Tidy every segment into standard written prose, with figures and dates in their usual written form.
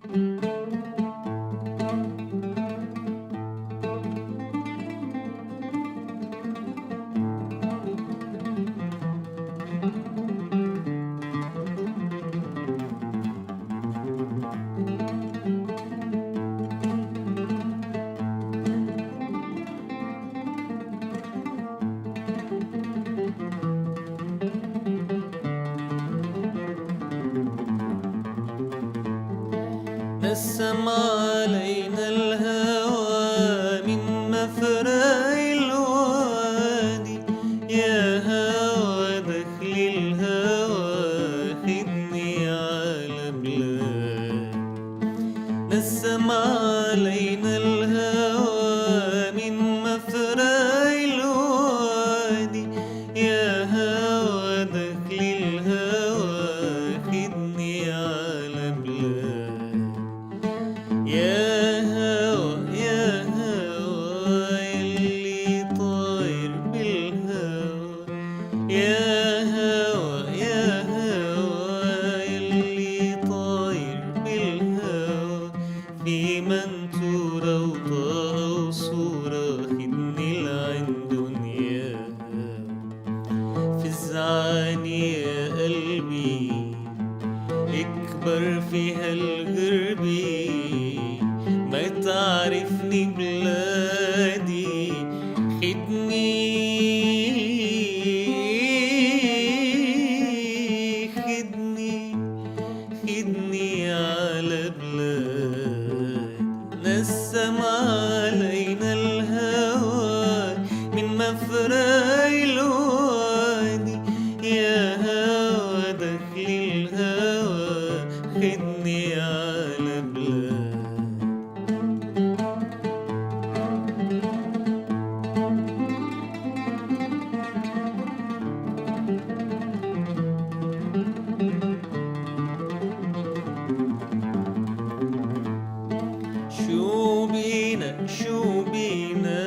نسم علينا الهوى من مفرق الوادي، يا هوى دخل الهوى خدني على بلادي. نسم علينا الهوى من مفرق الوادي، يا هوى دخل الهوى خدني على بلادي. يا هوى يا هوى يلي طاير بالهوى، يا هوى يا هوى يلي طاير بالهوى، في منتورة وطاقة وصورة خدني لعندن يا هوى. فزعاني يا قلبي اكبر في هالغربة، ما تعرفني بلادي، خدني خدني خدني على بلادي. نسم علينا الهوى من مفرق الوادي، يا هوى دخل الهوى خدني على بلادي. شو بينا شو بينا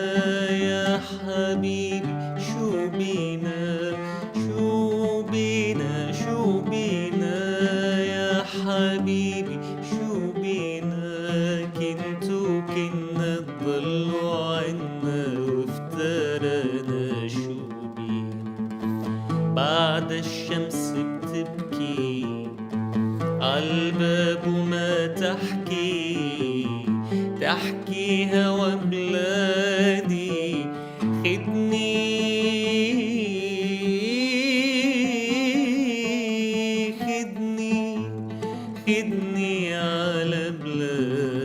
يا حبيبي، شو بينا شو بينا شو بينا يا حبيبي، شو بينا كنتو كنا تضلوا عنا وافترقنا، شو بينا بعد الشمس بتبكي عالباب وما تحكي، تحكي هوى بلادي، خدني خدني خدني على بلادي.